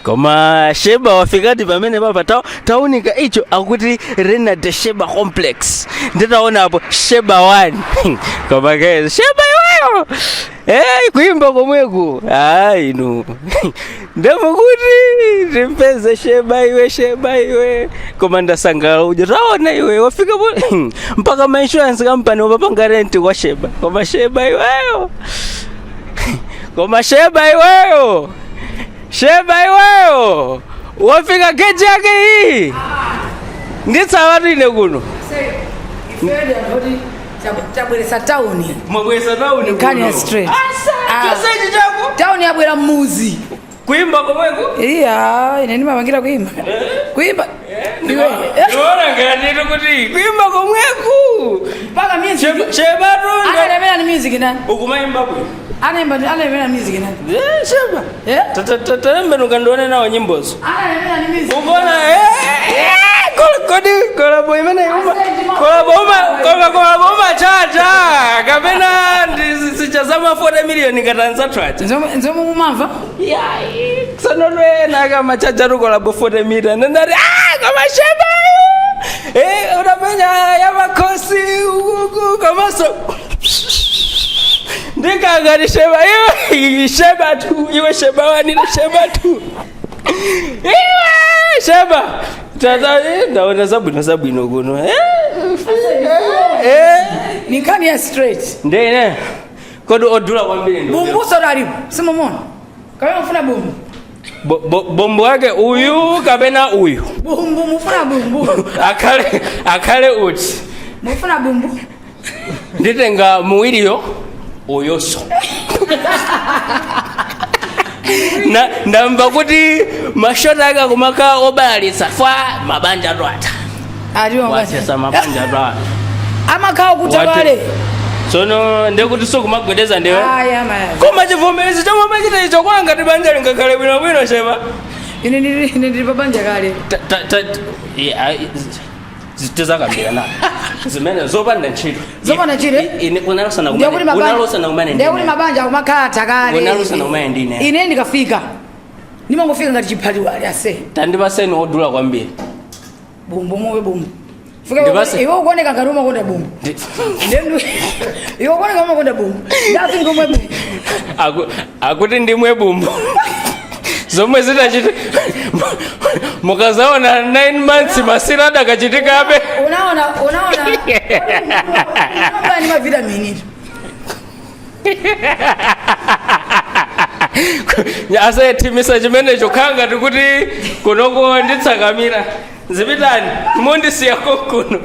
Koma Sheba wafikati pamene papa taunika icho akuti Renard Sheba Complex. Nditaona apo Sheba 1. Koma guys, Sheba iweyo. Eh, kuimba komweku. Ayi inu. Ndemukuti ndimpeze Sheba iwe, Sheba iwe. Koma ndasangalala uja taona iwe wafika po mpaka ma insurance company wapapanga rent kwa Sheba. Koma Sheba iweyo. Koma Sheba iweyo. Sheba iweyo. Wafika geji yake iyi. Nditsawatu ine kuno. Tabweresa tauni. Mwabwesa tauni. Nkhani ya straight. Asa, Ah. chosechi chako. Tauni yabwera mmuzi. Kuimba komweko. Iya, ine ndimapangira kuimba. Kuimba. Iwe. Ndiona ngati kuti kuimba komweku. Mpaka music. Sheba tunda. Analemera ni music nani? Ukumaimba bwino. Anaimba analemera music nani? Eh, Sheba. Eh? Tatembe nukandione nawo nyimbozo. Analemera ni music. Ukona kodi collabo imene uma collabo uma koma collabo umachacha kapena sichazama 40 million katanzathu aja. Nzomwe mumamva? Yayi, sanonwena akamachacha tu collabo 40 million. Ndati ah koma Sheba. Eh, unapenya ya makosi uku komaso. Ndikangati Sheba iwe Sheba tu iwe Sheba wani na Sheba tu. Iwe Sheba. Tata ndaona zabwino zabwino kuno. Eh. Eh. Ni nkhani ya straight. Ndene. Kodi odula kwambiri ndi. Bumbuso lalipo. Simumona. Kama mufuna bumbu. Bombo wake uyu kapena uyu. Bumbu mufuna bumbu. Akhale akhale uti. Mufuna bumbu. Nditenga muwiriyo uyonso. Na ndamva kuti mashota ake akumaka obalalitsa fa mabanja twata. Aliwo. Watesa mabanja twata. Amakhawo kutabale. Tsono ndekuti sukumagwedeza ndiwe. Aya maya. Koma chivomerezi chomwe machita icho kwanga ti banja lingakhale bwinobwino Sheba. Ine ndili pabanja kale. Tizakambira na zimene zopanda ntchito. Zopanda ntchito, eh? Ine unalosana Ndiye kuti kumene mabanja. unalosana kumene Ndiye kuti mabanja akumakhala kale. Unalosana kumene ndine. Ine ndikafika. Ndimangofika ngati chiphaliwali ase. Tandipaseni odula kwambiri. Bumbu muwe bumbu. Fika Ndipase. iwe ukuoneka ngati umakonda bumbu. Iwe ukuoneka umakonda bumbu. Ndati ngomwe bumbu. Akuti ndimwe bumbu zomwe zidachita mukazaona 9 months masira adakachitikabe. Unaona unaona. Unaona ni mavitamini. Asayethimisa chimenecho khanga tikuti kunoko nditsakamira zipitani mundisiya konkuno.